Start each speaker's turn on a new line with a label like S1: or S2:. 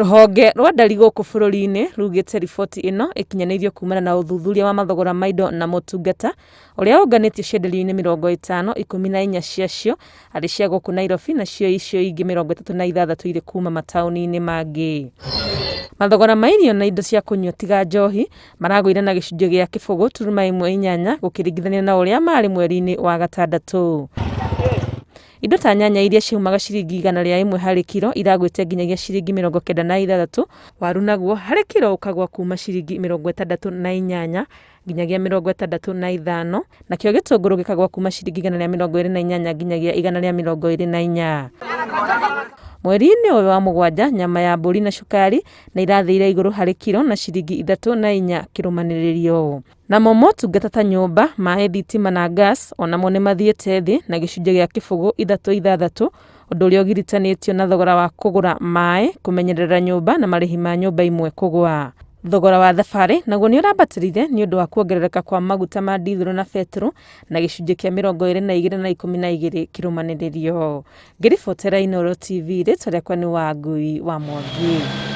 S1: Rũhonge rwa ndari gũkũ bũrũri-inĩ rugĩte riboti ĩno ĩkinyanĩirio kumana na ũthuthuria wa mathogora ma indo na motungata ũrĩa ũnganĩtio cienderio-inĩ 50, 14 ciacio arĩ cia gũkũ Nairobi nacio icio ingĩ 36 irĩ kuma mataũni-inĩ mangĩ. Mathogora ma irio na indo cia kũnyua tiga njohi maragũire na gĩcunjĩ gĩa 0.18 gũkĩringithanio na ũrĩa marĩ mweri-inĩ wa gatandatũ. Indo ta nyanya iria ciaumaga ciringi 101 harĩ kiro iragwĩte nginyagia ciringi 96, waru naguo harĩ kiro ũkagwa kuma ciringi 68 nginyagia 65, nakĩo gĩtũngũrũ gĩkagwa kuma ciringi 128 nginyagia 124. Mweri-inĩ ũyũ wa mũgwanja, nyama ya mbũri na cukari nĩ irathĩire igũrũ harĩ kiro na ciringi 3 na 4 kĩrũmanĩrĩrio. Namo motungata ta nyũmba, maĩ, thitima na gas onamo nĩ mathiĩte thĩ na gĩcunjĩ gĩa 0.66, ũndũ ũrĩa ũgiritanĩtio na thogora wa kũgũra maĩ, kũmenyerera nyũmba na marĩhi ma nyũmba imwe kũgũa. Thogora wa thabarĩ naguo nĩ ũrambatĩrire nĩ ũndũ wa kuongerereka kwa maguta ma dithũrũ na betũrũ na gĩcunjĩ kĩa 22 na 12 kĩrũmanĩrĩrio. Ngĩribotera Inooro TV, rĩtwa rĩakwa nĩ Wangui wa Mwangi.